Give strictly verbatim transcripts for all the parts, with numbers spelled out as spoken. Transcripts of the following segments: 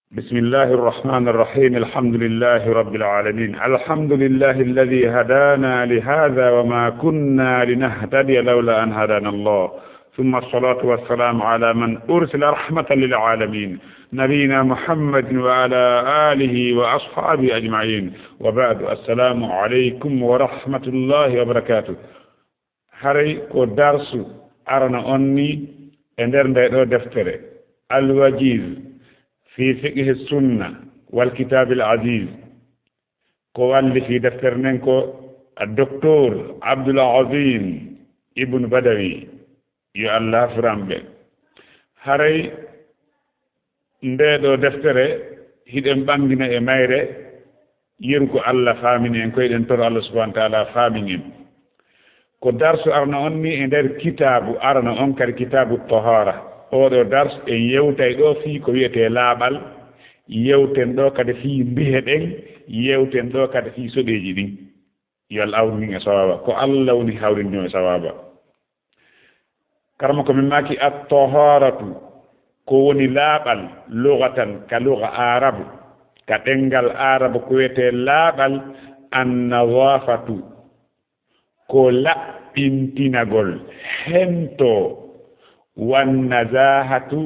بسم الله الرحمن الرحيم. الحمد لله رب العالمين. الحمد لله الذي هدانا لهذا وما كنا لنهتدي لولا أن هدانا الله. ثم الصلاة والسلام على من أرسل رحمة للعالمين، نبينا محمد وعلى آله وأصحابه أجمعين. وبعد، السلام عليكم ورحمة الله وبركاته. Haray ko darsu arano on ni e nder nde ɗo deftere, Al-Wajiz fi Fiqhi Sunna wal Kitabil Aziz. Ko walli fii deftere nden ko Doktor Abdul Azim Ibn Badawi, yo Allah furan ɓe. Haray ndee ɗoo deftere, hiɗen ɓangina e mayre yeru ko Allah faamini en, ko eɗen toro Allah subhanahu wa taala faamin en. Ko darsu arano on ni e nder kitaabu arano on, kadi kitaabu tahaara. Oo ɗoo darsu en yewtay ɗoo fii ko wiyetee laaɓal, yewten ɗoo kadi fii mbihe ɗen, yewten ɗoo kadi fii soɗeeji ɗin. Yo Allah hawrin en e sawaaba. Ko Allah woni hawrindino e sawaaba. Karama ko min maaki at-taharatu, ko woni laaɓal, lugatan, ka luga Aarabu, ka ɗemngal Aarabu ko wiyetee laaɓal, an-nadhafatu, ko laɓɓintinagol, hento, wan-nazahatu,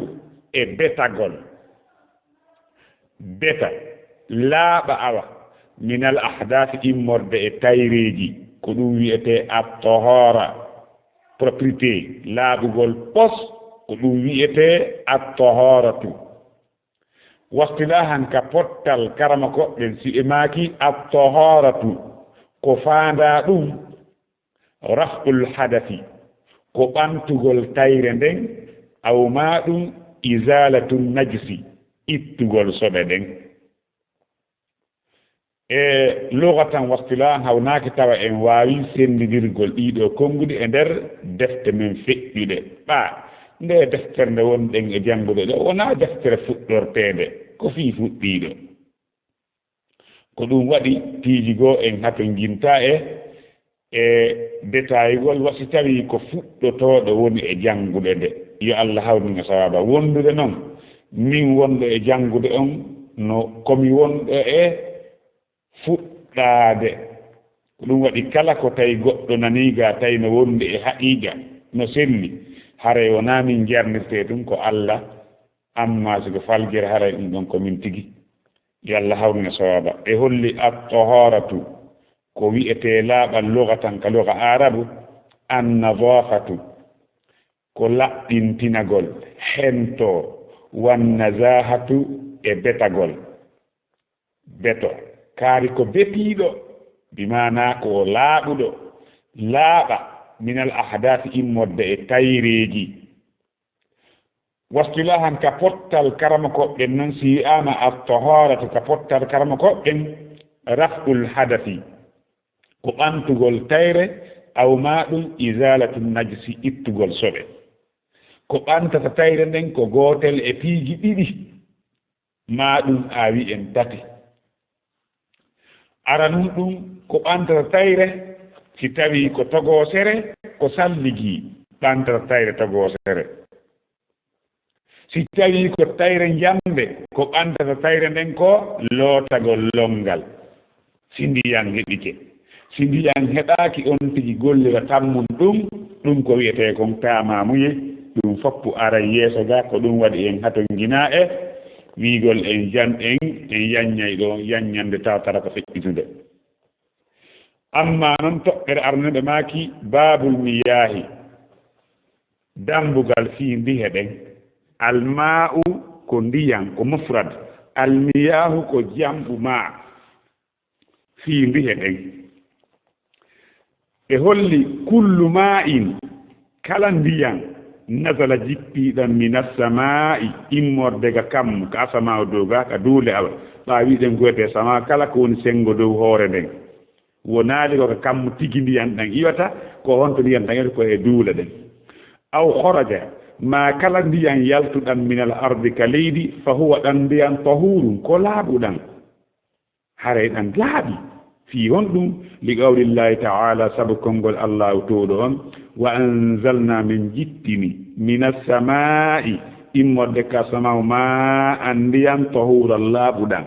e betagol. Beta, laaɓa awa, minal ahdaasi, immorde e tayreeji, ko ɗum wiyetee at-tahara, propreté, laaɓugol pos, ko ɗum wiyetee at-taharatu. Wastilahan ka pottal karama ko ɓen si ɓe maaki at-taharatu, ko faandaa ɗum, raf'ul hadasi, ko ɓantugol tayre nden, aw maa ɗum izalatu najsi, ittugol soɓe ɗen. E lugatan wastilahan hawnaaki tawa en waawi senndidirgol ɗii ɗoo konnguɗi e nder defte men feƴƴuɗe. Ɓaa, ndee deftere nde wonɗen e janngude ɗoo wonaa deftere fuɗɗorteende, ko fii fuɗɗiiɗo. Ko ɗum waɗi piiji goo en hatonjintaa e, e detaayugol, wa si tawii ko fuɗɗotooɗo woni e janngude nde. Yo Allah hawrin en e sawaaba. Wondude non, min wonɗo e janngude on, no ko mi wonɗo e fuɗɗaade. Ko ɗum waɗi kala ko tawi goɗɗo nanii ga, tawi no wondi e haqiiqa, no selli, haray wonaa min jarnirtee ɗum, ko Allah. Amma si ko faljere, haray ɗum ɗon ko min tigi. Yo Allah hawrin en e sawaaba. Ɓe holli at-taharatu, ko wi'etee laaɓal lugatan ka luga Aarabu, an-nadhafatu, ko laɓɓintinagol, hento, wan-nazahatu, e betagol. Beto, kaari ko betiiɗo, bi maanaa ko o laaɓuɗo, laaɓa, minal ahdaasi, immorde e tayreeji. Wastilahan ka pottal karamokooɓe ɓen non, si wi'aama at-taharatu ka pottal karamokooɓe ɓen, raf'ul hadasi, ko ɓantugol tayre, aw maa ɗum izalatu najsi, ittugol soɓe. Ko ɓantata tayre nden ko gootel e piiji ɗiɗi, maa ɗum a wi'en tati. Aranun ɗum ko ɓantata tayre, si tawii ko togoosere, ko salligii, ɓantata tayre togoosere. Si tawii ko tayre njamnde, ko ɓantata tayre nden ko lootagol lonngal. Si ndiyan heɓike, si ndiyan heɓaaki, on tigi gollira tammun ɗum, ɗum ko wi'etee kon taamaamuye, ɗum foppu aray yeeso ga, ko ɗum waɗi en hatonjinaa e wiigol en jan-, en, en yanñay ɗo, yanñande tawtara ko feƴƴitude. Amma non toɓɓere arnunde maaki baabul miyaahi, dambugal fii mbihe ɗen. Almaa'u ko ndiyan, ko mufrad. Almiyaahu ko jam'u maa. Fii mbihe ɗen. Ɓe holli kullu maa'in, kala ndiyan, nazala jippiiɗan minas samaa'i, immorde ga kammu, ka asamaawa dow ga, ka duule awa. Ɓaawi ɗen goyete samaa, kala ko woni senngo dow hoore nden. Wonaali ko ka kammu tigi ndiyan ɗan iwata, ko honto ndiyan ɗan iwata, ko e duule ɗen. Aw kharaja, maa kala ndiyan yaltuɗan minal ardi ka leydi, fa huwa ɗan ndiyan tahurun, ko laaɓuɗan. Haray ɗan laaɓi. Fii honɗum? Li qawlillahi ta'ala, sabu konngol Allahu Toowɗo on, "Wa anzalna, min jippini, minas samaa'i, immorde ka samaw ma an ndiyan tahuran laaɓuɗan.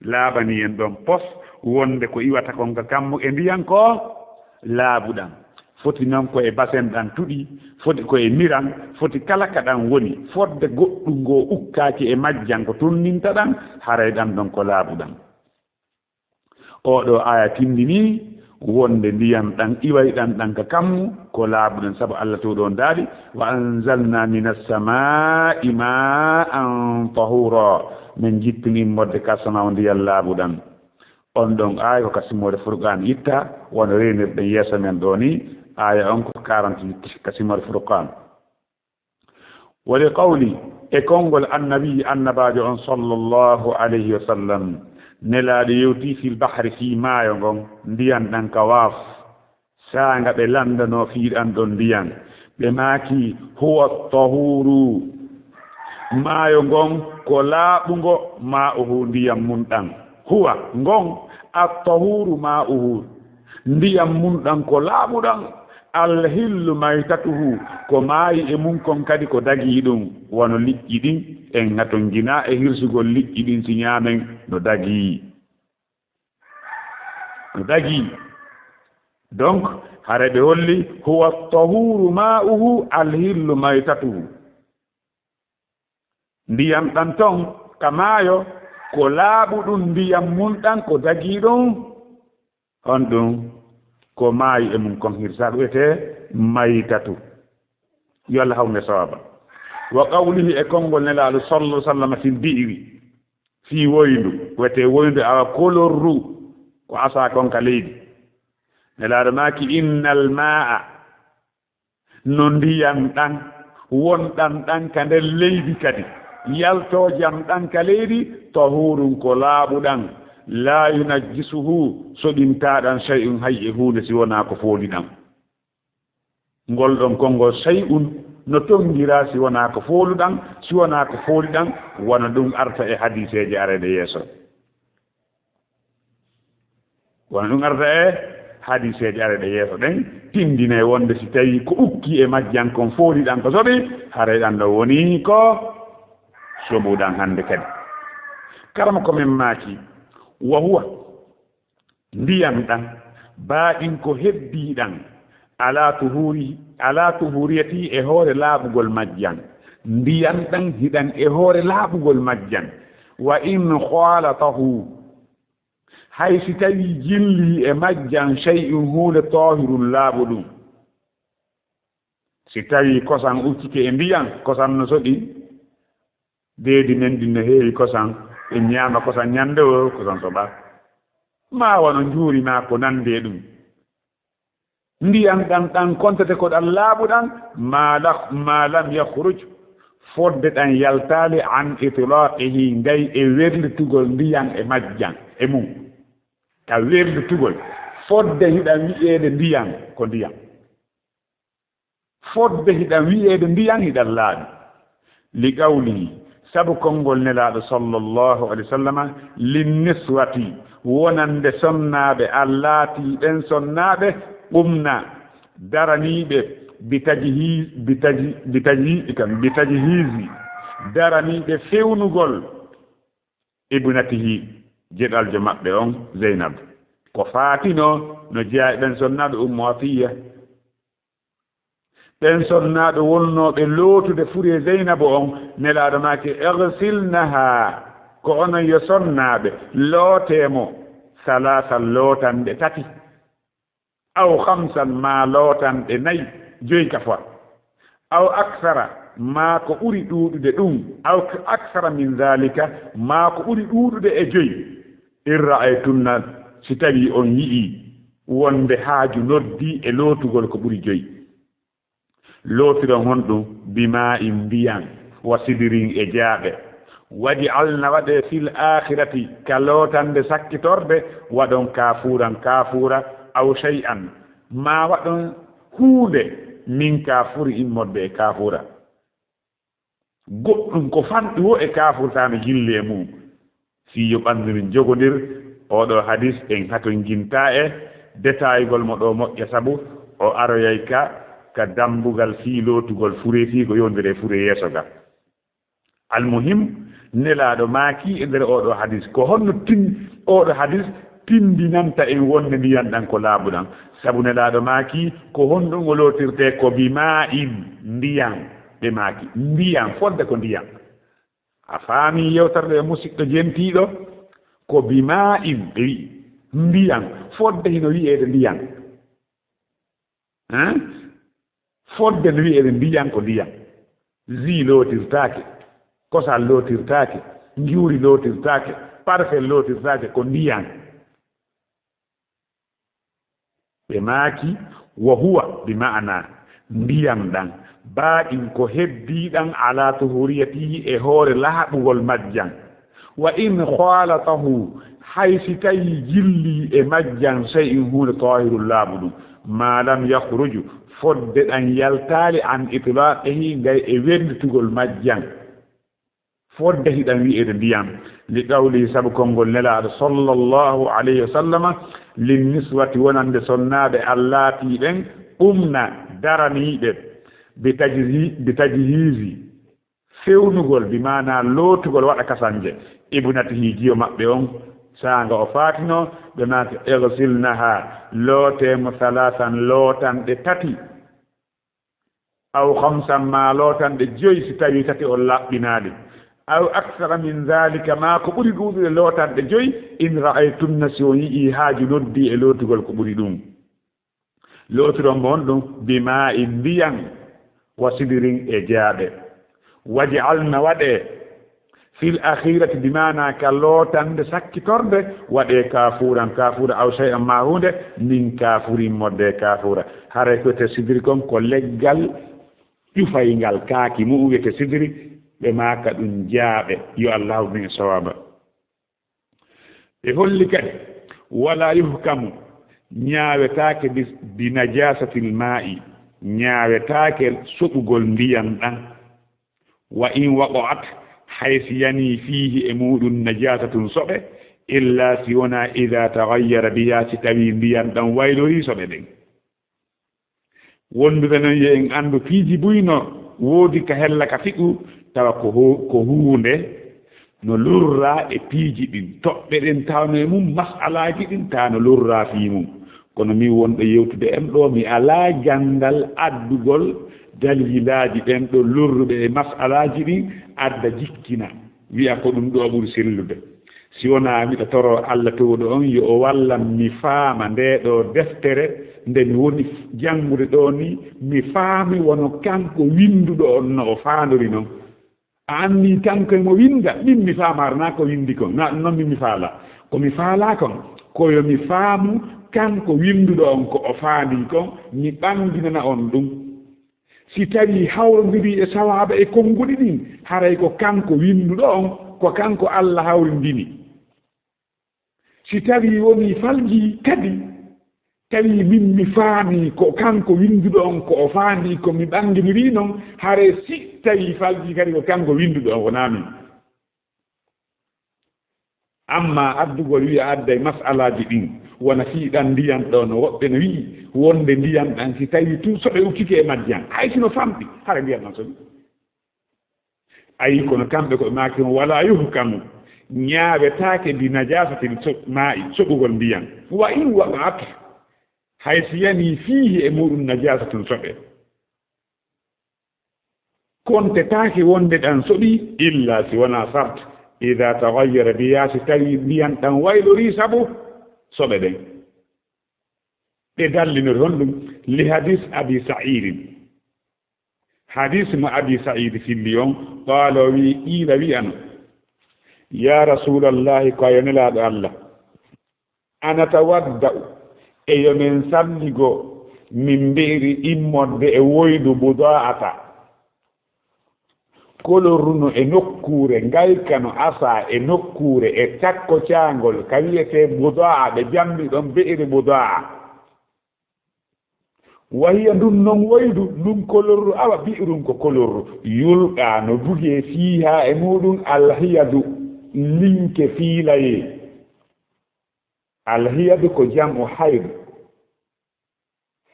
Laaɓani en ɗon pos wonde ko iwata kon ka kammu e ndiyan ko laaɓuɗan. Foti non ko e basen ɗan tuɗi, foti ko e miran, foti kala ka ɗan woni, fodde goɗɗum ngo ukkaaki e majjan ko tunninta ɗan, haray ɗan ɗon ko laaɓuɗan. Oo ɗoo aaya tindinii wonde ndiyan ɗan iway ɗan ɗan ka kammu ko laaɓuɗan, sabu Allah to ɗon daali, "Wa anzalna minas samaa'i ma'an tahura." Min jippini immorde ka samaw ndiyan laaɓuɗan. On ɗon aaya ko ka simmoore Furqaan itta, wano reenirɗen yeeso men ɗoo ni, aaya on ko quarante-huit ka simmoore Furqaan. Wa li qawli, e konngol Annabi, Annabaajo on sallallahu alayhi wa sallam, Nelaaɗo yewti fil bahri, fii maayo ngon, ndiyan ɗan ka waaf. Saanga ɓe landanoo fii ɗan ɗon ndiyan, ɓe maaki, "Huwa tahuru." Maayo ngon ko laaɓungo, ma'uhu, ndiyan mun ɗan. Huwa, ngon, at-tahuru ma'uhu. Ndiyan mun ɗan ko laaɓuɗan. Al-hillu maytatuhu, ko maayi e mun kon kadi ko dagii ɗun, wano liƴƴi ɗin, en ŋatonjinaa e hirsugol liƴƴi ɗin si ñaamen no dagii. No dagii. Donc, hare ɓe holli, "Huwa tahuru ma'uhu, al-hillu maytatuhu." Ndiyan ɗan ton ka maayo, ko laaɓuɗun ndiyan mun ɗan ko dagii ɗun. On ɗun ko maayi e mun kon hirsa, ko wiyetee maytatu. Yo Allah hawnu e sawaaba. Wa qawlihi, e konngol Nelaaɗo sallallahu alaihi wasallam fil bi'ri, fii woyndu, wiyetee woyndu awa kolorru, ko asaa kon ka leydi. Nelaaɗo maaki, "Innal ma'a," no ndiyan ɗan, wonɗan ɗan ka nder leydi kadi, yaltoojan ɗan ka leydi, "tahurun," ko laaɓuɗan, "laa yunajjisuhu," soɗintaaɗan, "shay'un," hay e huunde si wonaa ko fooliɗan. Ngol ɗon konngol shay'un no tonngiraa si wonaa ko fooluɗan, si wonaa ko fooliɗan, wano ɗun arta e hadiiseeje areeɗe yeeso. Wano ɗun arta e hadiiseeje areeɗe yeeso ɗen, tindinay wonde si tawii ko ukki e majjan kon fooliɗan ko soɓi, haray ɗan ɗon woni ko soɓuɗan hande kadi. Karama ko men maaki, wa huwa, ndiyan ɗan, baaɗin ko hebbii ɗan, ala tuhuri, ala tuhuriyati, e hoore laaɓugol majjan. Ndiyan ɗan hiɗan e hoore laaɓugol majjan. Wa in khalatahu, hay si tawii jillii e majjan shay'un, huunde, tahirun, laaɓuɗun. Si tawii kosan uccike e ndiyan, kosan no soɗi, deedi men ɗin no heewi kosan, ɓe ñaama kosan ñande woo, kosan soɓa. Maa wano njuuri maa ko nandi e ɗun. Ndiyan ɗan, ɗan kontete ko ɗan laaɓuɗan, maa la-, maa lam yakhruj, fodde ɗan yaltaali an itlaqihi, ngay e werlitugol ndiyan e majjan, e mun. Ka werlitugol, fodde hiɗan wi'eede ndiyan, ko ndiyan. Fodde hiɗan wi'eede ndiyan hiɗan laaɓi. Li qawlihi, sabu konngol Nelaaɗo sallallahu alaihi wasallama, "Linniswati," wonande sonnaaɓe, allati, ɓen sonnaaɓe, "qumna," daraniiɓe, "bi tajhi-, bi tajhi-, bi tajhi-, kam, bi tajhizi," daraniiɓe fewnugol, "ibnatihi," jeɗaljo maɓɓe on, Zeynab. Ko faatino no jeyaa e ɓen sonnaaɓe Ummu Atiyya. Ɓen sonnaaɓe wonnooɓe lootude furee Zeynabu on, Nelaaɗo maaki, "Igsilnaha," ko onon yo sonnaaɓe, lootee mo, "salaasa," lootanɗe tati, "aw khamsan," maa lootanɗe nay, joy ka fota, "aw aksara," maa ko ɓuri ɗuuɗude ɗum, "aw aksara min zaalika," maa ko ɓuri ɗuuɗude e joy. "In ra'aytunna," si tawii on yi'ii wonde haaju noddii e lootugol ko ɓuri joy. Lootiron honɗum? "Bimaa'in," ndiyan, "wa sidrin," e jaaɓe. "Waj'alna," waɗee, "fil aakhirati," ka lootande sakkitorde, waɗon "kaafuuran," kaafuura, "aw shay'an," maa waɗon huunde, "min kaafuuri," immorde e kaafuura. Goɗɗum ko fanɗi wo e kaafurtaano jilli e mum. Fii yo ɓanndu ndin jogondir, oo ɗoo hadis en hatonjintaa e detaayugol mo ɗoo moƴƴa, sabu o aroyay ka ka dambugal fii lootugol fure fii ko yowndiri e fure yeeso ga. Almuhim, Nelaaɗo maaki e nder ooɗoo hadis, ko honno tin-, ooɗoo hadis tinndinanta en wonde ndiyan ɗan ko laaɓuɗan? Sabu Nelaaɗo maaki, ko honɗun o lootirtee? Ko bi maa in, ndiyan, ɓe maaki, ndiyan, fodde ko ndiyan. A faami yewtere nde, musiɗɗo jentiiɗo? Ko bi maa in, ɓe wi'i, ndiyan, fodde hino wi'eede ndiyan. Hein? Fodde no wi'eede ndiyan ko ndiyan. Ji lootirtaake, kosam lootirtaake, njuuri lootirtaake, parfum lootirtaake, ko ndiyan. Ɓe maaki, wa huwa bi ma'ana, ndiyan ɗan, baaqin ko heddii ɗan, ala tuhuriyatihi, e hoore laaɓugol majjan. Wa in khalatahu, hay si tawii jillii e majjan shay'un, huunde, tahirun, laaɓuɗun, ma lam yakhruj, fodde ɗan yaltaali, an itlaqihi, ngay e wenditugol majjan. Fodde hiɗan wi'eede ndiyan, li qawlihi, sabu konngol Nelaaɗo sallallahu alayhi wa sallama, lin niswati, wonande sonnaaɓe allaatii ɓen, qumna, daraniiɓe, bi tajhi-, bi tajhizi, fewnugol, bi maanaa lootugol, waɗa kasanje, ibnatihi, jiyo maɓɓe on, saanga o faatinoo, ɓe maaki, igsilnaha, lootee mo, salaasan, lootanɗe tati, aw khamsan, maa lootanɗe joyi, si tawii tati on laɓɓinaali, aw aksara min dhalika, maa ko ɓuri ɗuuɗude lootanɗe joyi, in ra'aytunna, si on yi'ii haaju noddii e lootugol ko ɓuri ɗun. Lootiron mo honɗun? Bi maa'in, ndiyan, wa sidrin, e jaaɓe. Waj'alna, waɗee, fil akhirati, bi maanaa ka lootande sakkitorde, waɗee kaafuuran, kaafuura, aw shay'an, maa huunde, min kaafurin, moddee kaafuura. Haray ko te sidri kon ko leggal ƴufayngal, kaaki mu'un wi'etee sidri, ɓe maaka ɗun jaaɓe, yo Allaahu min e sawaaba. Ɓe holli kadi, wala yuhkamu, ñaawetaake bi, bi najaasatil maa'i, ñaawetaake soɓugol ndiyan ɗan. Wa in waqa'at, hay si yanii fiihi e muuɗun najaasatun soɓe, illa si wonaa idaa tagayyara bihaa si tawii ndiyan ɗan waylorii soɓe ɗen. Wondude non yo en anndu piiji buy no woodi ka hella ka fiqhu, tawa ko hu-, ko huunde no lurraa e piiji ɗin. Toɓɓe ɗen tawno e mum, mas'alaaji ɗin tawa no lurraa fii mum. Kono min wonɗo yewtude en ɗoo, mi alaa ganndal addugol dalilaaji ɓen ɗoo lurruɓe e mas'alaaji ɗin, adda jikkina, wi'a ko ɗum ɗoo ɓuri sellude. Si wonaa miɗo toroo Alla Toowuɗo on, yo o wallan mi faama ndee ɗoo deftere, nde mi woni janngude ɗoo nii, mi faami wano kanko winnduɗo on no o faandori non. A anndii kanko e mo winnda, min mi faamaara naa ko winndi kon, naa ɗum non min mi faalaa. Ko mi faalaa kon, ko yo mi faamu kanko winnduɗo on ko o faandii kon, mi ɓannginana on ɗum. Si tawii hawrondirii e sawaaba e konnguɗi ɗin, haray ko kanko winnduɗo on, ko kanko Alla hawrindini. Si tawii wonii faljii kadi, tawii min mi faamii ko kanko winnduɗo on ko o faandii ko mi ɓannginirii non, haray si tawii faljii kadi ko kanko winnduɗo on, wonaa min. Ammaa addugol wi'a adday mas'alaaji ɗin, wona fii ɗan ndiyan ɗoo no woɓɓe no wi'i, wonde ndiyan ɗan si tawii tun soɓe ukkike e majjan, hay si no famɗi, hara ndiyan ɗan soɓi. Ayi, kono kamɓe ko ɓe maaki on, wala yuhkamu, ñaawetaake bi najaasatil so-, maa'i, soɓugol ndiyan. Wa in waqa'at, hay si yanii fiihi e muuɗum najaasatun soɓe. Kontetaake wonde ɗan soɓii, illa si wonaa sart, idaa tagayyara bihaa, si tawii ndiyan ɗan waylorii sabu soɓe ɗen. Ɓe dallinori honɗum? Li hadis Abi Sa'iidin. Hadis mo Abi Sa'iid filli on, qaala o wi'i, qiila wi'ano, yaa Rasuulallahi, ko yo Nelaaɗo Alla, anatawadda'u, e yo men salligo, min mbe'iri immorde e woydu budaa'ata, kolorru no e nokkuure, ngayka no asaa e nokkuure e cakko caangol, ka wi'etee budaa'a, ɓe jammi ɗon be'iri budaa'a. Wa hiya, ndun non woydu, ndun kolorru, awa bi'run ko kolorru, yulqaa no bugee fiihaa e muuɗum alhiyadu, linke fiilayee. Alhiyadu ko jam'u haydu.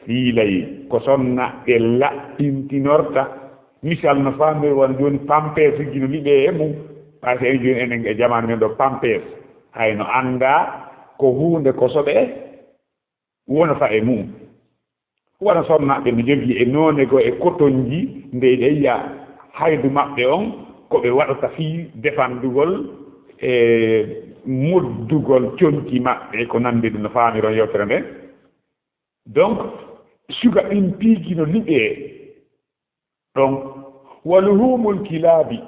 Fiilay ko sonna ɗe laɓɓintinorta. Misal no faamiri won jooni pampers ji no liɓee e mum. Parce que en jooni enen e jamaanu men ɗo pampers. Hay no anndaa ko huunde ko soɓe wonata e mum. Wona sonnaaɓe no jogii e noone goo e kotonji nde ɗe yiya haydu maɓɓe on ko ɓe waɗata fii defandugol e moddugol conci maɓɓe ko nandi ɗum no faamiron yewtere nden. Donc, suga ɗin piiji no liɓee ɗon. Wa luhumul kilaabi,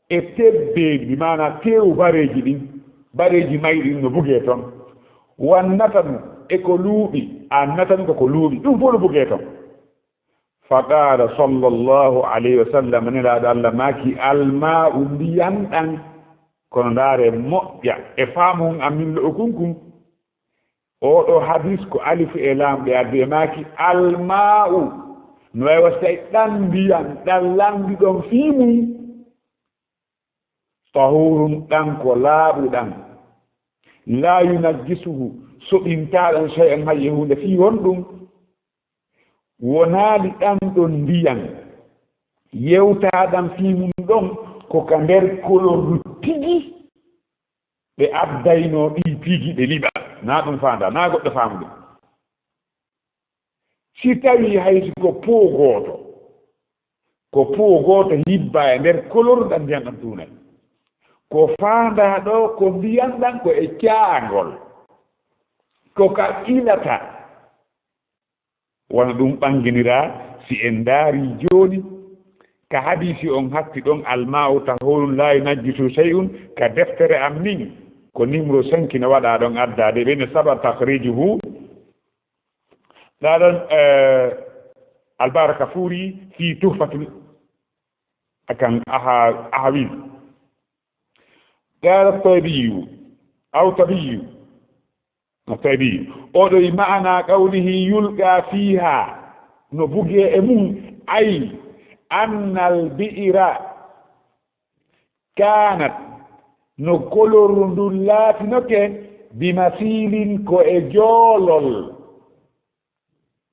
e tebbeeji, maanaa teewu bareeji ɗin, bareeji mayɗi ɗin no bugee ton. Wan natanu, e ko luuɓi, an natanu ko ko luuɓi, ɗum fof no bugee ton. Fa qaala sallallahu alayhi wa sallam, Nelaaɗo Allah maaki, almaa'u, ndiyan ɗan, kono ndaare moƴƴa, e faamu on amin lo'o kun kun. Oo ɗoo hadis ko alifu e laam ɓe addi e maaki, almaa'u, no waawi waɗde tawi ɗan ndiyan, ɗan lanndi ɗon fii mum, tahurun, ɗan ko laaɓuɗan, laa yunajjisuhu, soɓintaa ɗan shay'an, hay e huunde fii honɗum, wonaali ɗan ɗon ndiyan, yewtaa ɗan fii mum ɗon, ko ka nder kolordu tigi. Ɓe addaynoo ɗii piiji ɓe liɓa, naa ɗum faandaa, naa goɗɗo faamu ɗum. Si tawii hay si ko poo gooto, ko poo gooto yibbaa e nder kolordu ɗan ndiyan ɗan tuunay. Ko faandaa ɗoo, ko ndiyan ɗan ko e caangol, ko ka ilata. Wano ɗum ɓannginiraa, si en ndaarii jooni ka hadiisi on hatti ɗon, almaa'u tahurun laa yunajjisuhu shay'un, ka deftere am min, ko numéro cinq no waɗaa ɗon addaade, ɓe ne saba takhrijuhu. Ɗaa ɗon, eh, Albaraka Fuuri fii Tuhfatul akan aha, Ahawiz. Qaala Taybiyyu, aw Tabiyyu, no tawi, oɗo e maana qawlihi yulqa fiha, no bugee e mum, ay, annal bi'ra kanat, no kolorru ndun laatinoke, bimasilin, ko e joolol,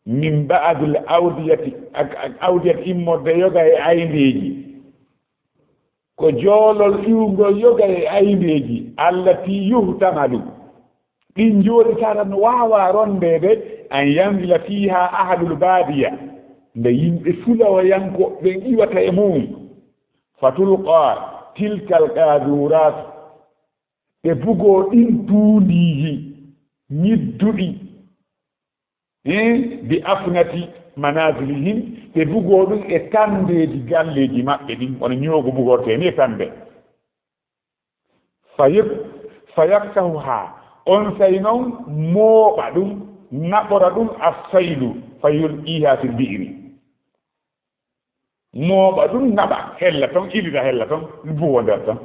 min ba'dil awdiyati, ak-, ak-, awdiyati immorde yoga e ayndeeji. Ko joolol iwngol yoga e ayndeeji, allati yuhtamalu. Ɗin jooɗi tara no waawaa rondeede, an yanzila fiihaa ahlul baadiya, nde yimɓe fulawoyankooɓe ɓen iwata e mum. Fatulqaa tilkal qaaduuraat, ɓe bugoo ɗin tuundiiji ñidduɗi. Hee, bi afnati manazilihim, ɓe bugoo ɗum e tanndeeji galleeji maɓɓe ɗin, wano ñoogo bugortee ni e tannde. Fa yek-, fa yakkahuhaa, on saa'i non mooɓa ɗum, naɓora ɗum, assaylu, fa yulqiihaa fil bi'ri. Mooɓa ɗum, naɓa, hella ton, ilira hella ton, buwo nder ton.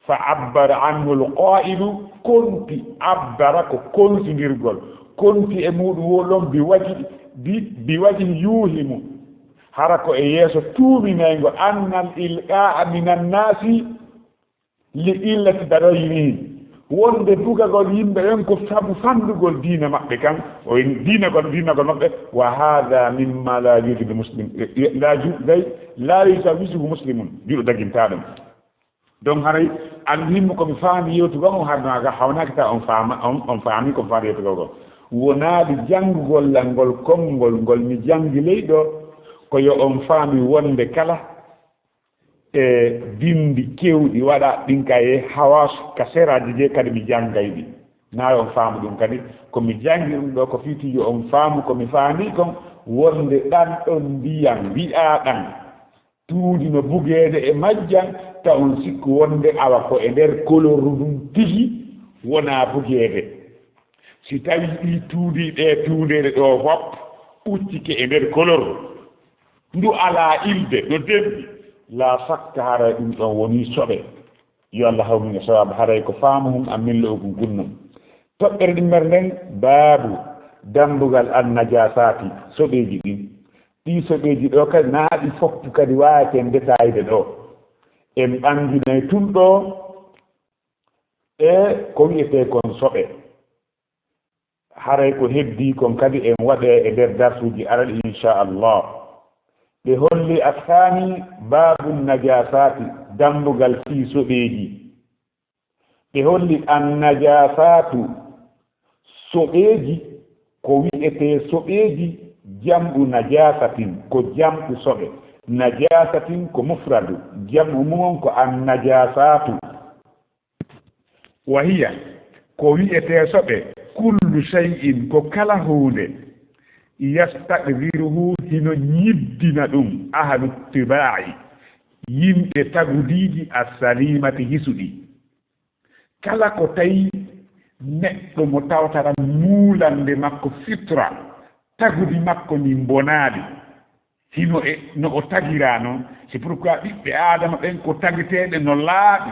Fa abbara anhu al-qaa'ilu, konti, abbara ko kontindirgol, konti e muɗum woo ɗon bi waji, bi, bi waji yuuhimu, hara ko e yeeso tuuminayngo, annal ilqaa'a minan naasi li illati darayni, wonde bugagol yimɓe ɓen ko sabu fanndugol diina maɓɓe kan, o en diinagol, diinagol maɓɓe, wa haadha mimma laa yajuuzu li muslim, laa ju-, laa, laa yujawizuhu muslimun, juuɗo dagintaa ɗum. Donc, haray almuhimmu ko mi faami yewtugol on, haɗa no aga hawnaaki tawa on faama, on, on faami ko mi faami yewtugol kon. Wonaali janngugol lan ngol konngol ngol mi janngi ley ɗoo, ko yo on faami wonde kala e binndi keewɗi waɗa ɗin ka e hawaas ka seraaji je kadi mi janngay ɗi. Na yo on faamu ɗum kadi, ko mi janngi ɗum ɗoo ko fii yo on faamu ko mi faami kon, wonde ɗan ɗon ndiyan wi'aa ɗan. Tuundi no bugeede e majjan, taw on sikku wonde awa ko e nder kolorru ndun tigi wonaa bugeede. Si tawii ɗii tuundi ɗee tuundeede ɗoo fof uccike e nder kolorru ndu alaa ilde, no demɗi, laa sakka haray ɗum ɗon wonii soɓe. Yo Allah hawnu e sawaabu, haray ko faamu hun an millo kun kunnum. Toɓɓere ɗimmere nden, baabu dambugal an najaasaati, soɓeeji ɗin. Ɗii soɓeeji ɗoo kadi, naa ɗi fof kadi waawaten detaayde ɗoo. En ɓanginay tun ɗoo e ko wi'etee kon soɓe. Haray ko heddii kon kadi en waɗee e nder darsuuji arani, inchallah. Ɓe holli athani babu najasaati, dambugal fii soɓeeji. Ɓe holli an najasaatu, soɓeeji, ko wi'etee soɓeeji, jam'u najasatin, ko jam'u soɓe. Najasatin ko mufradu, jam'u mum on ko an najasaatu. Wa hiya, ko wi'etee soɓe, kullu shay'in, ko kala huunde, yastaqdiruhu, hino nyiddina ɗum, ahlu tibaa'i, yimɓe tagudiiji, assalimati, hisuɗi. Kala ko tawi neɗɗo mo tawtara muulannde makko, fitra, tagudi makko ndin mbonaali, hino e no o tagiraa non. C'est pourquoi ɓiɓɓe Aadama ɓen ko tagiteeɓe no laaɓi.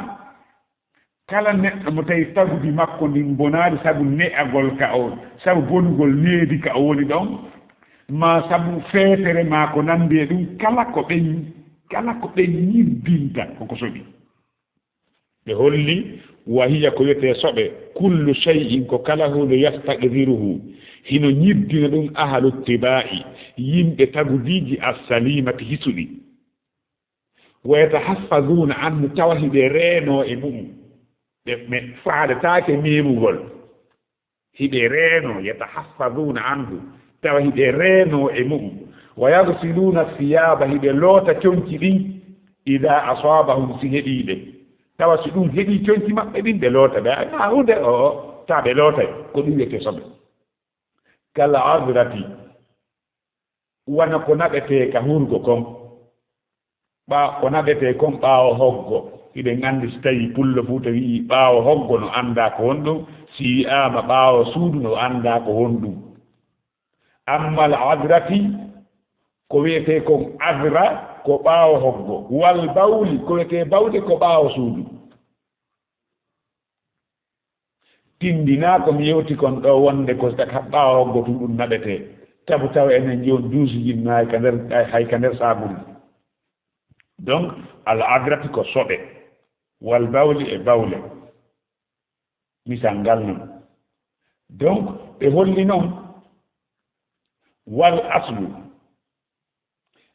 Kala neɗɗo mo tawi tagudi makko ndin mbonaali sabu ne'agol ka o, sabu bonugol needi ka o woni ɗon, maa sabu feetere maa ko nanndi e ɗum, kala ko ɓen, kala ko ɓen nyiddinta koko soɓi. Ɓe holli, wa hiya, ko wiyetee soɓe, kullu shay'in, ko kala huunde, yastaqdiruhu, hino nyiddina ɗum, ahlu tibaa'i, yimɓe tagudiiji, assalimati, hisuɗi. Wa yatahaffazuuna anhu, tawa hiɓe reenoo e mu'um. Ɓe, ɓe faaletaake meemugol. Hiɓe reenoo, yatahaffazuuna anhu, tawa hiɓe reenoo e mu'um. Wa yagsiluuna siyaaba, hiɓe loota conci ɗin, idaa asaabahum, si heɓii ɓe. Tawa si ɗum heɓii conci maɓɓe ɗin, ɓe loota, ɓe, a, huunde o, o, taa ɓe lootay, ko ɗum wiyetee soɓe. Kal adrati, wano ko naɓetee ka hurgo kon. Ɓa-, ko naɓetee kon ɓaawo hoggo. Hiɗen anndi si tawii pullo Fuuta wi'ii ɓaawo hoggo, no anndaa ko honɗum, si wi'aama ɓaawo suudu, no anndaa ko honɗum. Ammal adrati, ko wi'etee kon adra, ko ɓaawo hoggo. Wal bawli, ko wi'etee bawli, ko ɓaawo suudu. Tindinaa ko mi yewti kon ɗoo wonde ko ka ɓaawo hoggo tun ɗum naɓetee. Tabu tawa enen jooni duusi jin no hay ka nder, hay ka nder saabunde. Donc, al adrati ko soɓe. Wal bawli e bawle. Misal ngal non. Donc, ɓe holli non, wal aslu,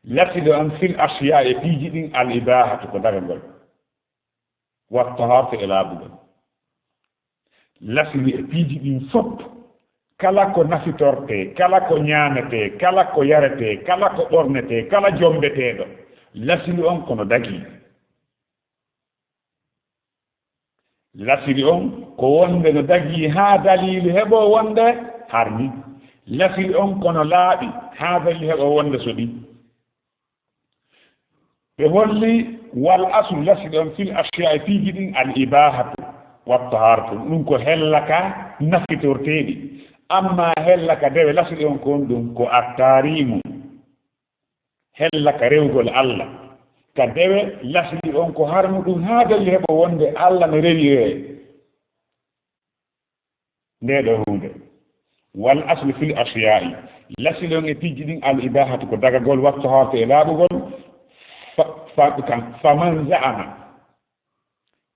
lasli on fil ashiya, e piiji ɗin, al ibahatu, ko dagagol. Wa taharatu, e laaɓugol. Lasli e piiji ɗin fof, kala ko nafitortee, kala ko ñaametee, kala ko yaretee, kala ko ɓornetee, kala jommbeteeɗo, lasli on kono dagii. Lasli on ko wonde no dagii haa daliilu heɓoo wonde harmi. Lasli on kono laaɓi haa daliilu heɓoo wonde soɓi. Ɓe holli wal aslu, lasli on fil ashiya, e piiji ɗin, al ibahatu wa taharatu. Ɗum ko hella ka nafitorteeɗi. Amma hella ka dewe, lasli on ko honɗum? Ko at tahrimu. Hella ka rewgol Allah. Ka dewe, lasli on ko harmu ɗum haa daliilu heɓoo wonde Allah no rewi rewee ndee ɗoo huunde. Wal aslu fil ashiya'i, lasli on e piiji ɗin, al ibahatu, ko dagagol, wa taharatu, e laaɓugol. Fa, fa, kan, faman za'ama,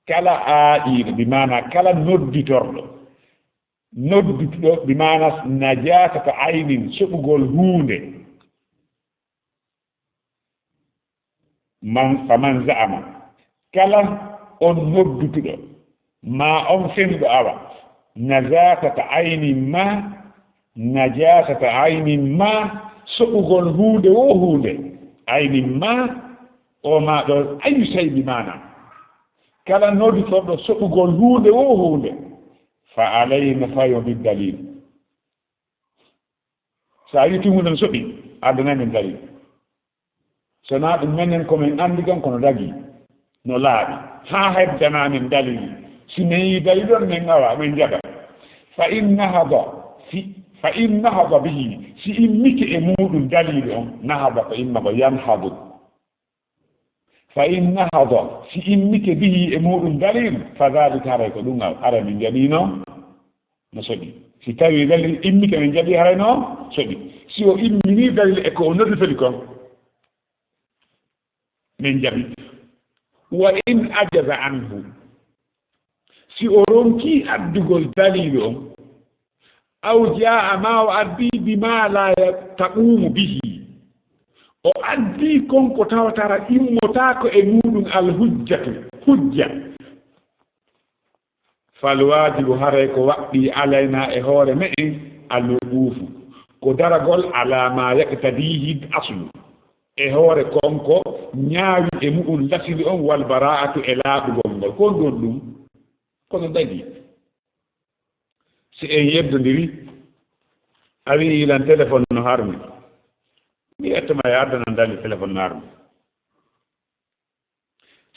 kala aaɗiiɗo, bi maana kala nodditorɗo, noddutuɗo, bi maana najasata aynin, soɓugol huunde. Man, faman za'ama, kala on noddutuɗo, maa on fenuɗo awa, najasata aynin ma, najasata aynin ma, soɓugol huunde woo huunde, aynin ma, o maa ɗo, ayu shay bi maana. Kala noddutorɗo soɓugol huunde woo huunde, fa alayhi, no fayo bi dalil. So a wi'i tungu no soɓi, addanaa men dalil. So naa ɗum, menen ko men anndi kan kono dagii, no laaɓi. Haa heddanaa men dalil. Si men yii dalil on, men awa, men jaɓa. Fa in nahada, si, fa in nahada bihi, si immike e muuɗum dalil on, nahada ko imma ko yanhadu. Fa in nahada, si immike bihi e muuɗum dalil, fa dhalika, haray ko ɗum aw, haray min jaɓiino, no soɓi. Si tawi dalil immike, min jaɓi, haray no soɓi. Si o immini dalil e ko o noddi feli kon, min jaɓi. Wa in ajaza anhu, si o ronki addugol dalil on, Aw jaa'a, maa o addii bimaa laa ya-, taquumu bihi. O addii kon ko tawata immotaako e muuɗum al hujjatu, hujja. Fal waajibu, haray ko waɗɗii alaynaa e hoore me'en, al wuquufu, ko daragol alaa maa yaqtadiihi aslu, e hoore kon ko ñaawi e mu'un lasili on, wal baraa'atu e laaɓugol ngol. Ko honɗun ɗum? Kono dagi. Si en yeddondiri, a wi'i lan téléphone no harmi, mi ƴetta ma e addanan dalil téléphone no harmi.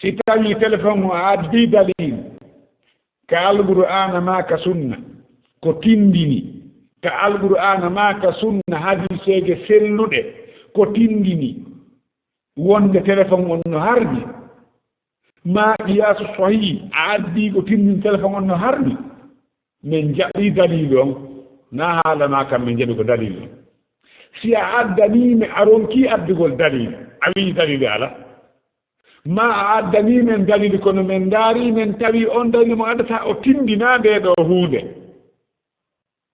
Si tawi téléphone o a addi dalil ka Alqur'aana maa ka sunna, ko tindini ka Alqur'aana maa ka sunna, hadiiseeje selluɗe ko tindini wonde téléphone on no harmi, maa qiyaasu sahih a addi ko tindini téléphone on no harmi, min jaɓi dalilu on, na haala maa kam min jaɓi ko dalilu on. Si a addanii mi, a ronkii addugol dalilu, a wi'i dalilu ala, maa a addanii min dalilu, kono min ndaarii, min tawi on dalilu mo addata o tindinaa ndee ɗoo huunde.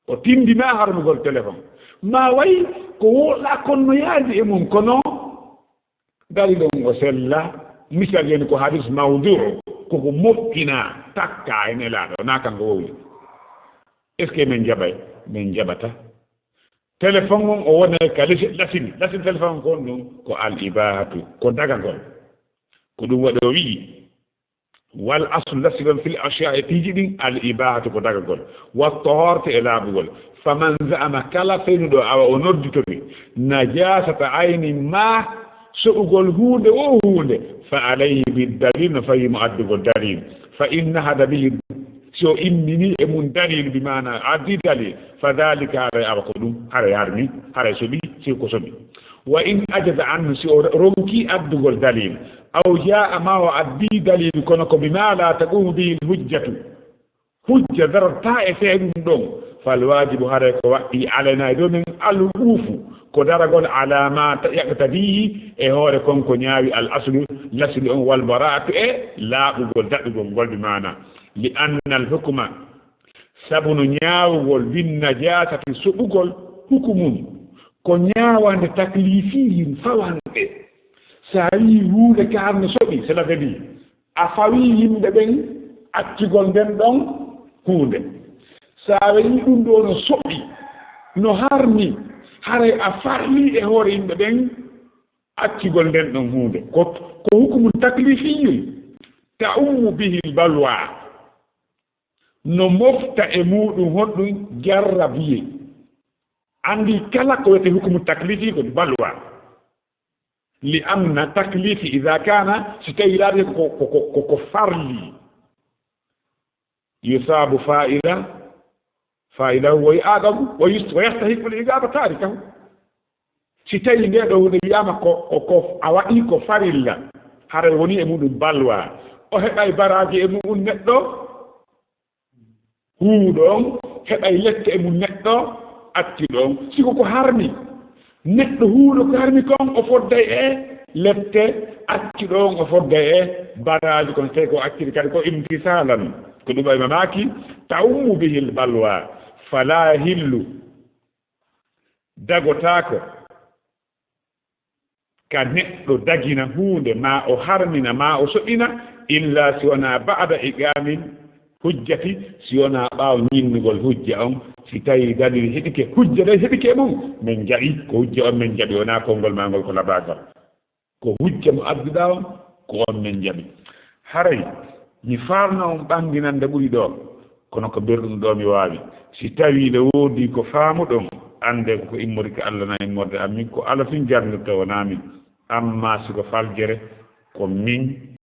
O tindinaa harmugol téléphone. Maa way ko wooɗaa kon no yaadi e mum, kono dalilu on o sella. Misal, yani ko hadis mawdu'u, koko moƴƴinaa, takkaa e Nelaaɗo, naa kanko wowli. Est-ce que min jaɓay? Min jaɓata. Téléphone on o wonay ka lesi-, lasini. Lasini téléphone on ko honɗun? Ko al ibahatu, ko dagagol. Ko ɗum waɗi o wi'i, wal aslu, lasli on, fil ashya'i, e piiji ɗin, al ibahatu, ko dagagol, wa taharatu, e laaɓugol. Faman za'ama, kala fewnuɗo, awa o nodditori, najasata aynin, maa soɓugol huunde wo huunde, fa alayhi bid dalil, no fawii mo addugol dalil. Fa in nahada bihi, si o immini e mum dalil, bi maana addi dalil, fa dhalika, haray awa ko ɗum, haray harmi, haray soɓi, si ko soɓi. Wa in ajaza anhu, si o ronki addugol dalil, aw jaa, maa o addi dalil, kono ko bima la taqumu bihi hujjatu, hujja darata e fee ɗum ɗon, fal waajibu, haray ko waɗɗii alayna e dow men, al wuquufu, ko daragol, ala ma ta-, yaqtadihi, e hoore kon ko ñaawi al aslu, lasli on, wal bara'atu, e laaɓugol, daɗɗugol ngol, bi maana, li anna al hukma, sabu no ñaawugol, bin najaasati, soɓugol, hukumun, ko ñaawande takliifiyun, fawande. Sa wi'i huunde kaan no soɓi, cela veut dire a fawii yimɓe ɓen accugol nden ɗon huunde. Sa wi'i ɗum ɗoo no soɓi, no harmi, haray a farlii e hoore yimɓe ɓen accugol nden ɗon huunde. Ko, ko hukumun takliifiyun, ta'ummu bihil balwa. No mofta e muuɗum honɗum? Jarrabuyee. Anndi kala ko wiyetee hukumu taklifi ko balwa. Li anna taklifi iza kana, si tawi laaɓi ko, ko, ko, ko, ko farli. Yusabu fa'ila, fa'ilahu wa yu'aqabu wa yus-, wa yastahiqqu al-iqaba tarikahu. Si tawi nde ɗo huunde wiyaama ko, ko, ko a waɗi ko farilla, haray woni e muɗum balwa, o heɓay baraaji e muɗum neɗɗo huuɗo on, heɓay lette e mum neɗɗo accuɗo on. Si ko ko harmi, neɗɗo huuɗo ko harmi kon, o fodday e lette, accuɗo on o fodday e baraaji, kono tawi ko acciri kadi ko imtisalan, ko ɗum ay mamaki, ta'ummu bihil balwa, fala yahillu, dagotaako ka neɗɗo dagina huunde, maa o harmina, maa o soɓina, illa si wonaa ba'da iqaamil hujjati, si wonaa ɓaawo ñinnugol hujja on, si tawi dalil heɓike, hujja day heɓike e mum, min jaɓi, ko hujja on min jaɓi, wonaa konngol maa ngol ko labaagal. Ko hujja mo adduɗaa on, ko on min jaɓi. Haray, mi faalno on ɓannginande ɓuri ɗoo, kono ko berɗum ɗoo mi waawi. Si tawii le woodii ko faamuɗon, anndee ko ko immori ka Alla na immorde an min, ko Alla tun jarnirta wonaa min. Ammaa si ko faljere, ko min